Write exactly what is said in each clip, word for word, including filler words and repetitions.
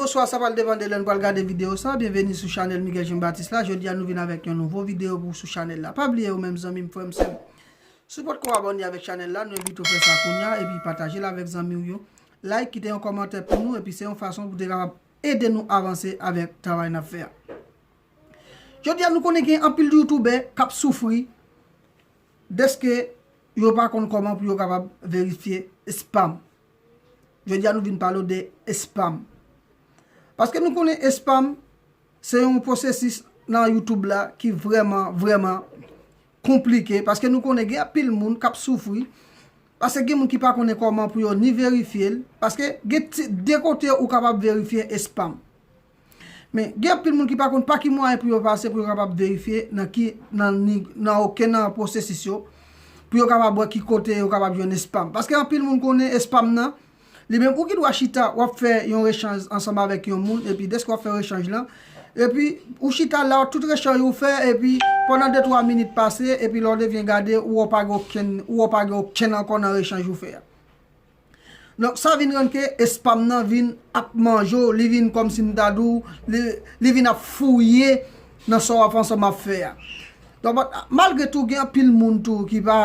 Oswa sa pral depann de lè n pral gade videyo sa. Byenveni sou chanèl Miguel Jean Baptiste la. Jodi a nou vin avèk yon nouvo videyo pou sou chanèl la. Pa bliye ou menm zanmi m, frè m, sè m. Si w potko abòne avèk chanèl la, nou envite w fè sa kounye a epi pataje l avèk zanmi w yo. Like, kite yon kòmantè pou nou epi se yon fason pou te kapab ede nou avanse avèk travay n ap fè a. Jodi a nou konnen gen anpil youtubè k ap soufri dèske yo pa konn kòman pou yo kapab verifye spam. Jodi a nou vin pale w de spam. Paske nou konnen spam se yon pwosesis nan YouTube la ki vrèman, vrèman konplike. Paske nou konnen gen anpil moun k ap soufri. Paske gen moun ki pa konnen kòman pou yo ni verifye l. Paske gen ti, de kote ou kapab verifye spam. Men, gen anpil moun ki pa konn pa ki mwayen pou yo pase pou yo kapab verifye nan ki, nan, ni- nan okenn nan pwosesis yo, pou yo kapab wè ki kote yo kapab jwenn spam. Paske anpil moun konnen spam nan, li menm ou gen dwa chita, w ap fè yon echanj ansanm avèk yon moun, epi dèske w ap fè echanj lan, epi ou chita la, tout echanj ou fè, epi pandan de twa minit pase, epi lè w devyen gade, ou wè w pa gen okenn, ou wè w pa gen okenn ankò nan echanj ou fè a. Donk, sa vin rann ke spam nan vin ap manje w, li vin kòmsi m ta di w, li, li vin ap fouye nan sa w ap ansanm ap fè a. Donk, malgre tou, gen anpil moun tou ki pa,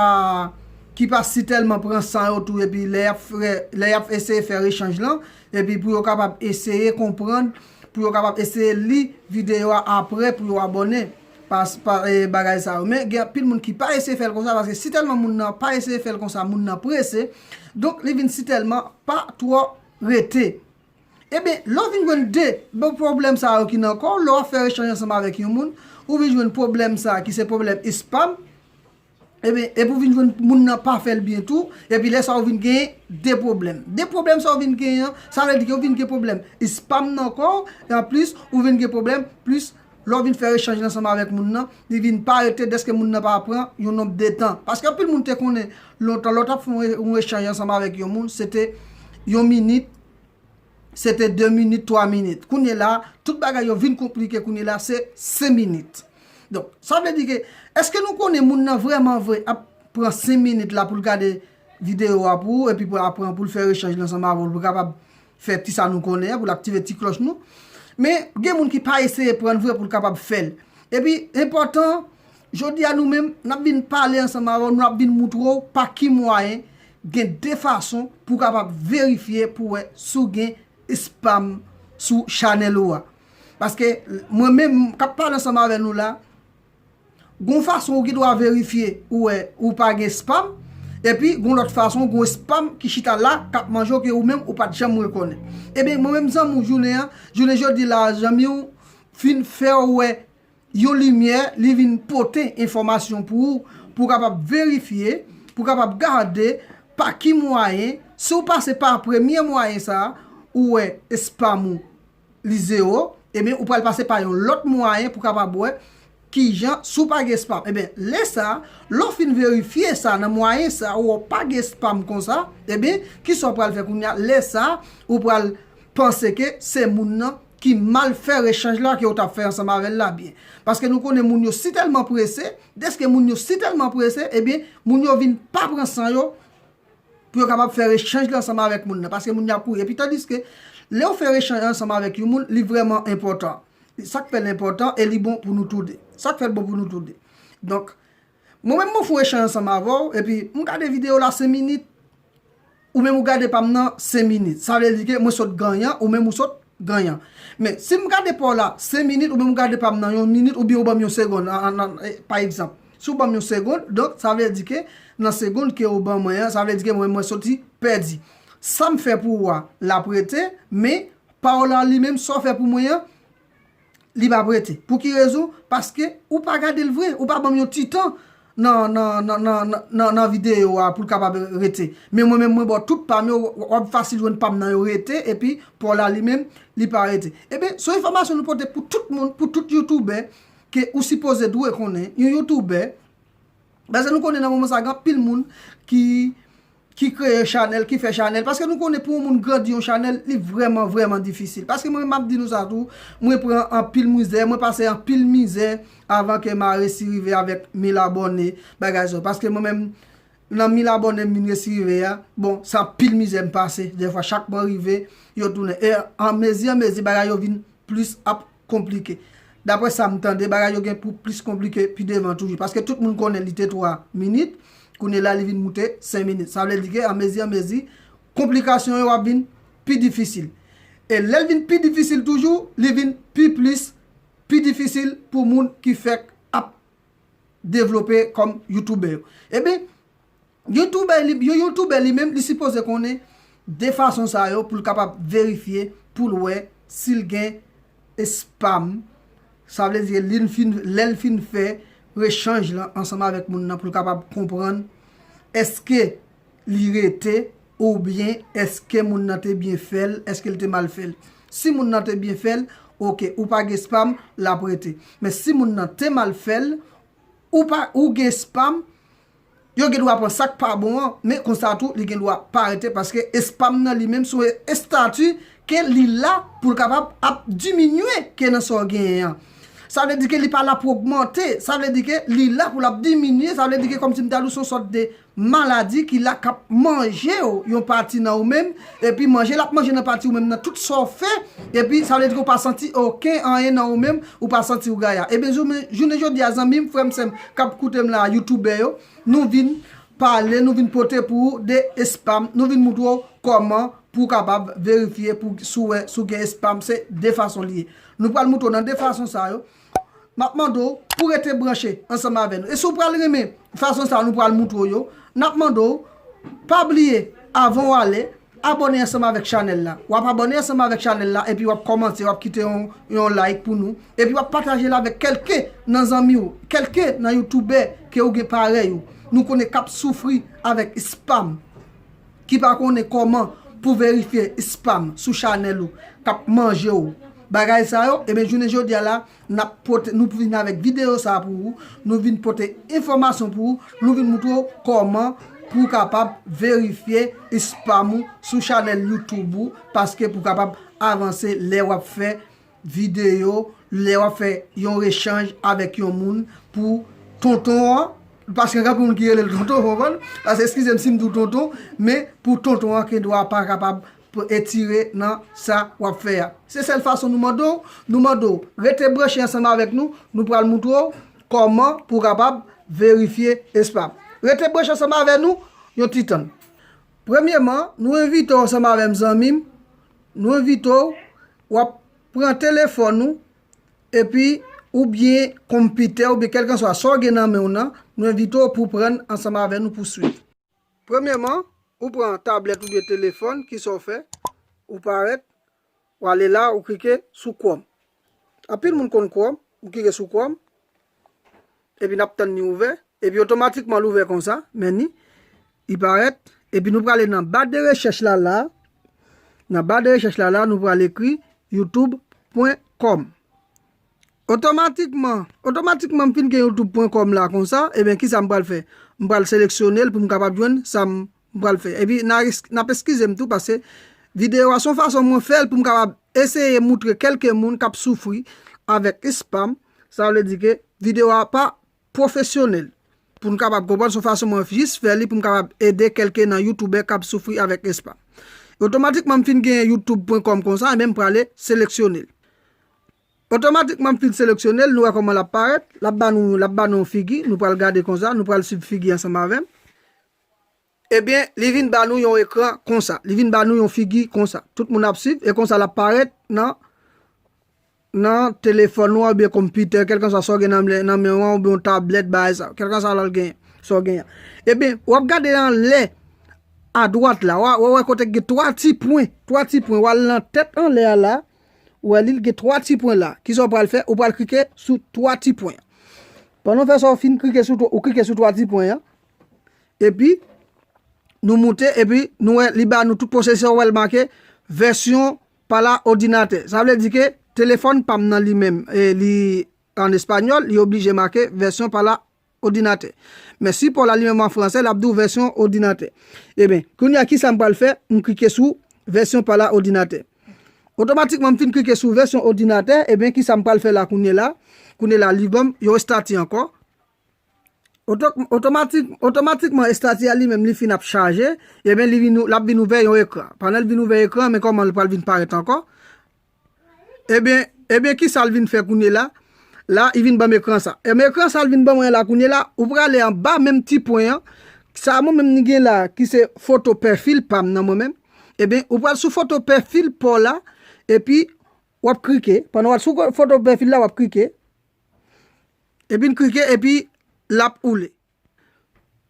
ki pa si tèlman pran san yo tou, epi lè y ap fè, lè y ap eseye fè rechanj lan, epi pou yo kapab eseye konprann, pou yo kapab eseye li videyo a apre, pou yo abòne. Pa, pa, e, bagay sa yo. Men gen anpil moun ki pa eseye fè l konsa, paske si tèlman moun nan pa eseye fè l konsa, moun nan prese, donk li vin si tèlman pa twò rete. Ebyen, lè w vin jwenn de bon pwoblèm sa yo ki nan kò w, lè w ap fè echanj ansanm avèk yon moun, ou vin jwenn pwoblèm sa ki se pwoblèm spam, ebyen, epi w vin jwenn moun nan pa fè l byen tou, epi lè sa w vin genyen de pwoblèm. De pwoblèm sa w vin genyen an, sa vle di ke w vin gen pwoblèm spam nan kò w, e anplis, ou vin gen pwoblèm plis lè w vin fè echanj ansanm avèk moun nan, li vin pa rete dèske moun nan pa pran yon nonb de tan. Paske anpil moun te konnen lontan, lè w t ap fè yon, yon echanj ansanm avèk yon moun, se te yon minit, se te de minit, twa minit. Kounye la, tout bagay yo vin konplike, kounye la, se senk minit. Donk, sa vle di ke, èske nou konnen moun nan vrèman vre ap pran senk minit la pou l gade videyo a pou ou, epi pou l aprann, pou l fè echanj ansanm avè w, pou l kapab fè ti sa nou konnen an, pou l aktive ti klòch nou. Men, gen moun ki pa eseye pran vre pou l kapab fè l. Epi, enpòtan, jodi a nou menm, n ap vin pale ansanm avè w, nou ap vin moutre w pa ki mwayen gen de fason pou w kapab verifye pou wè si w gen spam sou chanèl ou a. Paske mwen menm k ap pale ansanm avè nou la, gon fason ou gen dwa verifye ou wè ou pa gen spam, epi gon lòt fason, gon spam ki chita la k ap manje w ke ou menm ou pa t janm rekonèt. Ebyen, mwen menm zanmi w jounen an, jounen jodi la, zanmi w fin fè w wè yon limyè, li vin pote enfòmasyon pou ou, pou w kapab verifye, pou w kapab gade pa ki mwayen, si w pase pa premye mwayen sa a, ou wè spam ou li zewo, ebyen, ou pral pase pa yon lòt mwayen pou w kapab wè kijan, si w pa gen spam. Ebyen, lè sa a, lè w fin verifye sa nan mwayen sa a, ou wè w pa gen spam konsa, ebyen, kisa w pral fè kounye a? Lè sa a, ou pral panse ke se moun nan ki mal fè rechanj la ke w t ap fè ansanm avè l la byen. Paske nou konnen moun yo si tèlman prese, dèske moun yo si tèlman prese, ebyen, moun yo vin pa pran san yo pou yo kapab fè rechanj la ansanm avèk moun nan, paske moun yo ap kouri. Epi tandiske lè w fè rechanj ansanm avèk yon moun, li vrèman enpòtan. Sa k fè l enpòtan e li bon pou nou toude. Sa k fè l bon pou nou toude. Donk, mwen menm mwen fè yon echanj ansanm avè w, epi m gade videyo la senk minit, ou menm ou gade pa m nan senk minit. Sa vle di ke mwen sot ganyan, ou menm ou sot ganyan. Men, si m gade pa w la senk minit, ou menm ou gade pa m nan yon minit, oubyen ou ban m yon segonn, an, an, an, e, pa egzanp. Si w ban m yon segonn, donk, sa vle di ke nan segonn ke ou ban mwen an, sa vle di ke mwen, mwen soti pèdi. Sa m fè pou ou a, l ap rete, men pa w la li menm, sa w fè pou mwen an, li p ap rete. Pou ki rezon? Paske ou pa gade l vre, ou pa ban m yon ti tan nan, nan, nan videyo a pou l kapab rete. Men mwen menm, mwen ba w tout pa m yo, w ap fasil jwenn pa m nan yo rete, epi pa w la li menm, li pa rete. Ebyen, se yon enfòmasyon nou pote pou tout moun, pou tout youtubè, ke ou sipoze dwe konnen. Yon youtubè, paske nou konnen nan moman sa, gen anpil moun ki ki kreye chanèl, ki fè chanèl. Paske nou konnen pou yon moun grandi yon chanèl, li vrèman, vrèman difisil. Paske mwen, m ap di nou sa tou, mwen pran anpil mizè, mwen pase anpil mizè avan ke m a resi rive avèk mil abòne, bagay sa. Paske mwen menm, nan mil abòne m vin resi rive a, bon, se anpil mizè m pase. Dèfwa, chak mwen rive, yo tounen. E anmezi, anmezi, bagay yo vin plis ap konplike. Daprè sa m tande, bagay yo gen pou plis konplike pi devan toujou. Paske tout moun konnen li te twa minit, kounye la li vin moute senk minit. Sa vle di ke anmezi, anmezi, konplikasyon yo ap vin pi difisil. E lè l vin pi difisil toujou, li vin pi plis, pi difisil pou moun ki fèk ap devlope kòm youtubè yo. Ebyen, youtubè li, yon youtubè li menm, li sipoze konnen de fason sa yo pou l kapab verifye, pou l wè si l gen spam. Sa vle di, li fin, lè l fin fè rechanj lan ansanm avèk moun nan pou l kapab konprann èske li rete oubyen èske moun nan te byen fè l, èske l te mal fè l. Si moun nan te byen fè l, oke, ou pa gen spam, l ap rete. Men si moun nan te mal fè l, ou pa, ou gen spam, yo gen dwa pran sa k pa bon an, men konsa tou, li gen dwa pa rete, paske spam nan li menm se yon estati ke li la pou l kapab ap diminye ke nan sa w genyen an. Sa vle di ke li pa la pou ogmante, sa vle di ke li la pou l ap diminye, sa vle di ke kòmsi m ta di w se yon sòt de maladi ki la k ap manje w yon pati nan ou menm, epi manje l ap manje nan pati ou menm nan tout sa w fè, epi sa vle di ke w pa santi okenn anyen nan ou menm, ou pa santi w gaya. Ebyen, jounen, jounen jodi a, zanmi m, frè m, sè m, k ap koute m la, youtubè yo, nou vin pale, nou vin pote pou ou de spam, nou vin moutre w kòman pou w kapab verifye pou, si w wè, si w gen spam, se de fason li ye. Nou pral moutre w nan de fason sa yo. M ap mande w pou rete branche ansanm avè nou. E si w pral renmen fason sa nou pral moutre w yo, n ap mande w pa bliye, avan w ale, abòne ansanm avèk chanèl la. W ap abòne ansanm avèk chanèl la, epi w ap kòmante, w ap kite yon, yon like pou nou, epi w ap pataje l avèk kèlke nan zanmi w, kèlke nan youtubè ke ou gen parèy ou. Nou konnen k ap soufri avèk spam, ki pa konnen kòman pou verifye spam sou chanèl ou, k ap manje w. Bagay sa yo, ebyen, jounen jodi a la, n ap pote, nou vin avèk videyo sa pou ou, nou vin pote enfòmasyon pou ou, nou vin moutre w kòman pou w kapab verifye spam ou sou chanèl YouTube ou, paske pou w kapab avanse lè w ap fè videyo, lè w ap fè yon rechanj avèk yon moun pou tonton an, paske gen anpil moun ki rele l tonton, w konprann? Paske, eskize m si m di w tonton, men pou tonton an gen dwa pa kapab etire nan sa w ap fè a. Se sèl fason nou mande w, nou mande w rete branche ansanm avèk nou, nou pral moutre w kòman pou w kapab verifye spam. Rete branche ansanm avè nou, yon ti tann. Premyeman, nou envite w ansanm avè m, zanmi m, nou envite w, w ap pran telefòn ou, epi oubyen konpitè, oubyen kèlkanswa sa w gen nan men w nan, nou envite w pou w pran ansanm avè nou pou swiv. Premyeman, ou pran tablèt oubyen telefòn, kisa w fè? Ou parèt, w ale la, ou klike sou Chrome. Anpil moun konn Chrome, ou klike sou Chrome, epi n ap tann li ouvè, epi otomatikman l ouvè konsa, men ni, li parèt, epi nou prale nan ba de rechèch la la, nan ba de rechèch la la, nou prale ekri youtube pwen kòm. Otomatikman, otomatikman m fin gen youtube pwen kòm la konsa, ebyen, kisa m pral fè? M pral seleksyone l pou m kapab jwenn sa m pral fè. Epi, n a es-, n ap eskize m tou, paske videyo a se yon fason mwen fè l pou m kapab eseye moutre kèlke moun k ap soufri avèk spam, sa vle di ke videyo a pa pwofesyonèl. Pou n kapab konprann, se yon fason mwen jis fè li pou m kapab ede kèlke nan youtubè k ap soufri avèk spam. Otomatikman, m fin gen youtube pwen kòm konsa, ebyen, m prale seleksyone l. Otomatikman, m fin seleksyone l, nou wè kòman l ap parèt, l ap ba nou, l ap ba nou yon figi, nou pral gade konsa, nou pral swiv figi ansanm avè m. Ebyen, li vin ba nou yon ekran konsa, li vin ba nou yon figi konsa. Tout moun ap swiv, e konsa l ap parèt nan, nan telefòn ou an, oubyen konpitè, kèlkanswa sa w gen nan, nan men w an, oubyen yon tablèt, bagay sa, kèlkanswa sa w genyen, sa w genyen. Ebyen, w ap gade anlè, adwat la, w a, w a wè kote gen twa ti pwen, twa ti pwen, w al nan tèt anlè a la, ou wè li, l gen twa ti pwen la. Kisa w pral fè? Ou pral klike sou twa ti pwen. Pandan w fè sa, w fin klike sou, ou klike sou twa ti pwen an. Epi, nou moute, epi nou wè, li ba nou tout pwosesè, w wè l make vèsyon pa la òdinatè. Sa vle di ke telefòn pa m nan li menm, e, li an espanyòl, li oblije make vèsyon pa la òdinatè. Men sipò la li menm an fransè, l ap di w vèsyon òdinatè. Ebyen, kounye a, kisa m pral fè? M klike sou vèsyon pa la òdinatè. Otomatikman, m fin klike sou vèsyon òdinatè, ebyen, kisa m pral fè la kounye la? Kounye la, li ban m yon estati ankò. Oto- otomatik, otomatikman estati a li menm li fin ap chaje, ebyen li vin, l ap vin ouvè yon ekran. Pandan l vin ouvè ekran, men kòman l pral vin parèt ankò? Ebyen, ebyen, ki sa l vin fè kounye la? La, li vin ban m ekran sa. Ebyen, ekran sa l vin ban mwen la kounye la, ou prale anba menm ti pwen an. Sa mwen menm ni gen la, ki se foto pèfil pa m nan mwen menm. Ebyen, ou pral sou foto pèfil pa w la, epi w ap klike. Pandan w al sou foto pèfil la, w ap klike. Epi n klike, epi l ap woule.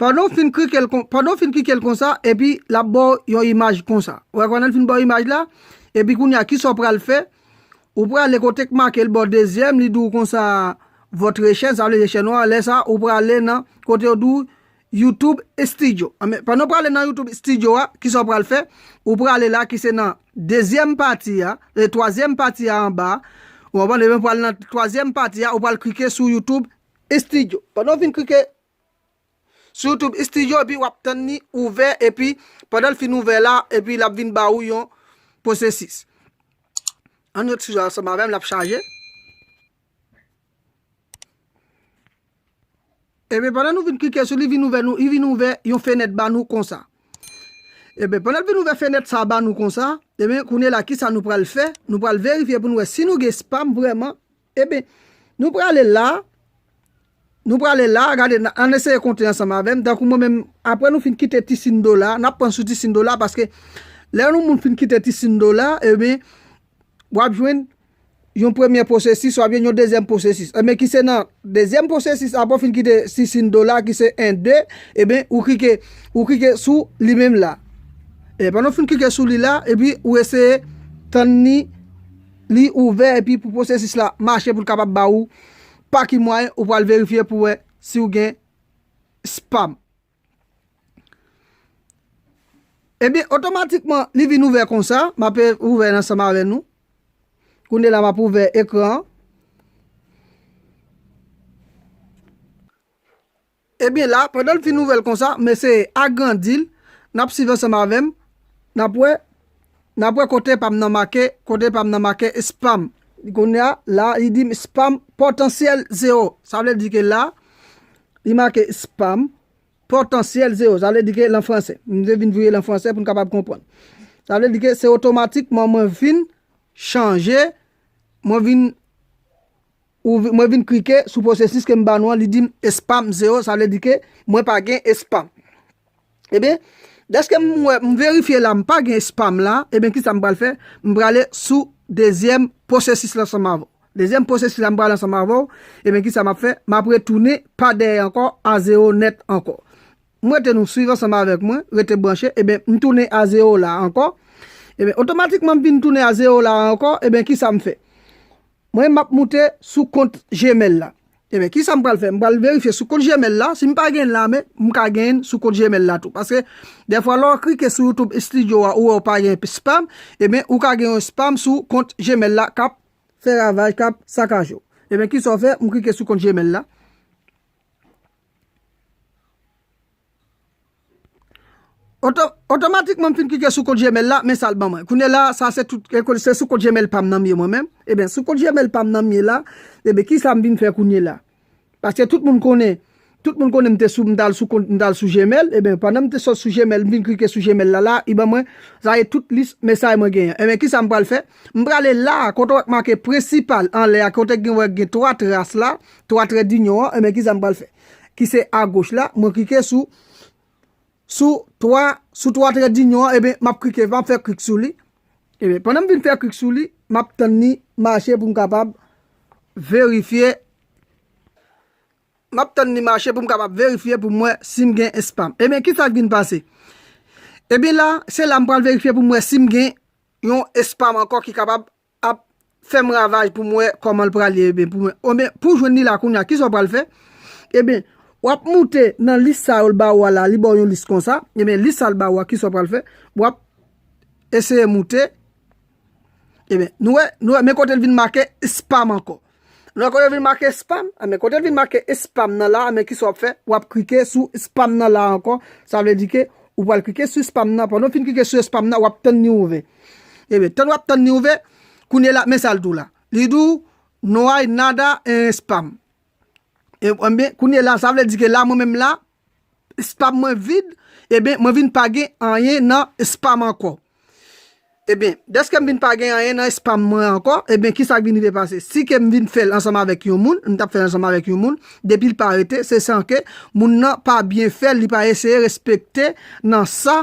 Pandan w fin klike l kon, pandan w fin klike l konsa, epi l ap ba w yon imaj konsa. Ou wè, pandan l fin ba w imaj la, epi kounye a, kisa w pral fè? Ou prale kote k make l ba w dezyèm, li di w konsa, votre chaîne, sa vle di chèn ou an. Lè sa, ou prale nan kote yo di w YouTube Studio. Anben, pandan w prale nan YouTube Studio a, kisa w pral fè? Ou prale la, ki se nan dezyèm pati a, e twazyèm pati a anba a. Ou konprann? Ebyen, ou pral nan twazyèm pati a, ou pral klike sou YouTube Studio. Pandan w fin klike sou YouTube Studio, epi w ap tann li ouvè, epi pandan l fin ouvè la, epi l ap vin ba ou yon pwosesis. Ann ret sou ansanm avè m, l ap chaje. Ebyen, pandan nou vin klike sou li, vin ouvè nou, li vin ouvè yon fenèt ba nou konsa. Ebyen, pandan l vin ouvè fenèt sa ba nou konsa, ebyen, kounye la, kisa nou pral fè? Nou pral verifye pou nou wè si nou gen spam vrèman. Ebyen, nou prale la, nou prale la, gade, n- ann eseye konte ansanm avè m. Tankou mwen menm, apre nou fin kite ti siy dola, n ap pran sou ti siy dola, paske lè yon moun fin kite ti siy dola, ebyen, w ap jwenn yon premye pwosesis, w ap jwenn yon dezyèm pwosesis. Ebyen, ki se nan dezyèm pwosesis, apre w fin kite ti siy dola, ki se en, de, ebyen, ou klike, ou klike sou li menm la. E pandan w fin klike sou li la, epi ou eseye tann li, li ouvè, epi pou pwosesis la mache, pou l kapab ba ou pa ki mwayen ou pral verifye pou wè si w gen spam. Ebyen, otomatikman, li vin ouvè konsa. M ap ouvè l ansanm avè nou. Kounye la, m ap ouvè ekran an. Ebyen, la, pandan l fin ouvè l konsa, m eseye agrandi l. N ap swiv ansanm avè m. N ap wè, n ap wè kote pa m nan make, kote pa m nan make spam. Kounye a, la, li di m spam potansyèl zewo. Sa vle di ke la, li make spam potansyèl zewo. Sa vle di ke l an fransè. M te vin voye l an fransè pou n kapab konprann. Sa vle di ke se otomatikman mwen vin chanje, mwen vin, ou vi- mwen vin klike sou pwosesis ke m ba nou an, li di m spam zewo, sa vle di ke mwen pa gen spam. Ebyen, dèske m wè, m verifye la, m pa gen spam la, ebyen, kisa m pral fè? M prale sou dezyèm pwosesis la ansanm avè w. Dezyèm pwosesis la, m prale ansanm avè w. Ebyen, kisa m ap fè? M ap retounen pa dèyè ankò, a zewo nèt ankò. M rete nou swiv ansanm avèk mwen, rete branche. Ebyen, m tounen a zewo la ankò. Ebyen, otomatikman, m vin tounen a zewo la ankò. Ebyen, kisa m fè? Mwen, m ap moute sou kont Gmail la. Ebyen, kisa m pral fè? M pral verifye sou kont Gmail la. Si m pa gen l la, men m ka genyen l sou kont Gmail la tou. Paske, dèfwa, lè w klike sou YouTube Studio a, ou wè w pa gen spam, ebyen, ou ka gen yon spam sou kont Gmail la k ap fè ravaj, k ap sakaje w. Ebyen, kisa w fè? M klike sou kont Gmail la. Oto- otomatikman, m fin klike sou kont Gmail la, men sa l ban mwen. Kounye la, sa se tout, se sou kont Gmail pa m nan m ye mwen menm. Ebyen, sou kont Gmail pa m nan m ye la, ebyen, kisa m vin fè kounye la? Paske tout moun konnen, tout moun konnen m te sou, m t al sou kont, m t al sou Gmail. Ebyen, pandan m te sot sou Gmail, m vin klike sou Gmail la, la, li ban mwen, sa e tout lis mesaj mwen genyen. Ebyen, kisa m pral fè? M prale la, kote w wè k make prensipal anlè a, kote gen, wè gen twa tras la, twa trè dinyon an, ebyen, kisa m pral fè? Ki se agoch la, mwen klike sou, sou twa, sou twa trè dinyon an, ebyen, m ap klike, m ap fè klik sou li. Ebyen, pandan m vin fè klik sou li, m ap tann li mache pou m kapab verifye. M ap tann li mache pou m kapab verifye pou m wè si m gen spam. Ebyen, kisa k vin pase? Ebyen, la, se la m pral verifye pou m wè si m gen yon spam ankò ki kapab ap fè m ravaj pou m wè kòman l pral ye, ebyen, pou mwen. Ebyen, pou jwenn li la kounye a, kisa w pral fè? Ebyen, w ap moute nan lis sa yo l ba ou a la, li ba w yon lis konsa. Ebyen, lis sa l ba ou a, kisa w pral fè? W ap eseye moute. Ebyen, nou wè, nou wè, men kote l vin make spam ankò. Nou wè kote l vin make spam? Ebyen, kote l vin make spam nan la, ebyen, kisa w ap fè? W ap klike sou spam nan la ankò. Sa vle di ke ou pral klike sou spam nan. Pandan w fin klike sou spam nan, w ap tann li ouvè. Ebyen, tann w ap tann li ouvè, kounye la, men sa l di w la. Li di w, no hay nada en spam. E, ebyen, kounye la, sa vle di ke la, mwen menm la, spam mwen vid, ebyen, mwen vin pa gen anyen nan spam ankò. Ebyen, dèske m vin pa gen anyen nan spam mwen ankò, ebyen, kisa k vin rive pase? Si ke m vin fè l ansanm avèk yon moun, m t ap fè l ansanm avèk yon moun, depi l pa rete, se san ke moun nan pa byen fè l, li pa eseye respekte nan sa,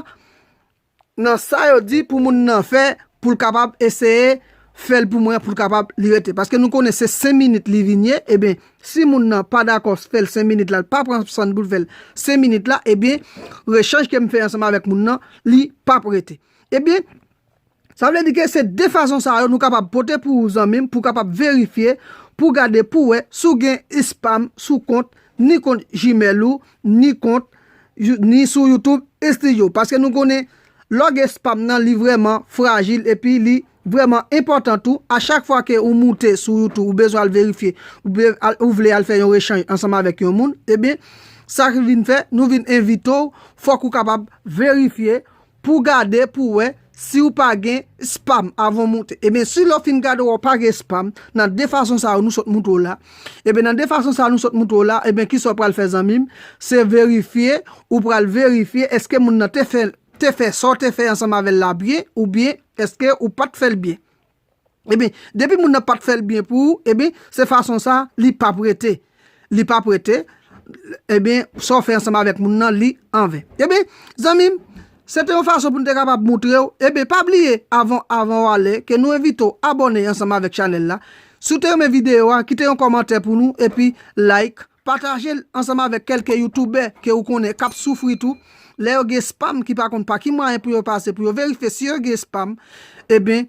nan sa yo di pou moun nan fè, pou l kapab eseye fè l pou mwen, pou l kapab li rete. Paske nou konnen se senk minit li vin ye, ebyen, si moun nan pa dakò fè l senk minit la, l pa pran san pou l fè l senk minit la, ebyen, rechanj ke m fè ansanm avèk moun nan, li p ap rete. Ebyen, sa vle di ke se de fason sa yo nou kapab pote pou ou, zanmi m, pou w kapab verifye, pou w gade, pou w wè si w gen spam sou kont, ni kont Gmail ou, ni kont, ni sou YouTube Studio. Paske nou konnen, lè w gen spam nan, li vrèman frajil epi li vrèman enpòtan tou. A chak fwa ke ou moute sou YouTube, ou bezwen al verifye, ou be-, al, ou vle al fè yon rechanj ansanm avèk yon moun, ebyen, sa ki vin fè, nou vin envite w, fòk ou kapab verifye, pou gade, pou wè si w pa gen spam avan w moute. Ebyen, si lè w fin gade w wè w pa gen spam, nan de fason sa yo nou sot moutre w la, ebyen, nan de fason sa yo nou sot moutre w la, ebyen, kisa w pral fè, zanmi m? Se verifye, ou pral verifye èske moun nan te fè, te fè sa w te fè ansanm avè l la byen, oubyen èske ou pa t fè l byen. Ebyen, depi moun nan pa t fè l byen pou ou, ebyen, se fason sa, li p ap rete. Li p ap rete. Ebyen, sa w fè ansanm avèk moun nan, li anven. Ebyen, zanmi m, se te yon fason pou n te kapab moutre w. Ebyen, pa bliye, avan, avan w ale, ke nou envite w abòne ansanm avèk chanèl la. Si w te renmen videyo a, kite yon kòmantè pou nou, epi like, pataje l ansanm avèk kèlke youtubè ke ou konnen k ap soufri tou. Lè yo gen spam ki pa konn pa ki mwayen pou yo pase, pou yo verifye si yo gen spam, ebyen,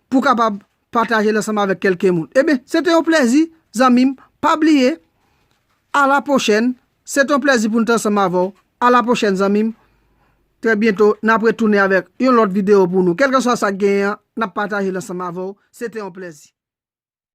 pou w kapab pataje l ansanm avèk kèlke moun. Ebyen, se te yon plèzi, zanmi m. Pa bliye, a la pwochèn, se te yon plèzi pou n te ansanm avè w. A la pwochèn, zanmi m. Trè byento, n ap retounen avèk yon lòt videyo pou nou. Kèlkeswa sa k genyen an, n ap pataje l ansanm avè w. Se te yon plèzi.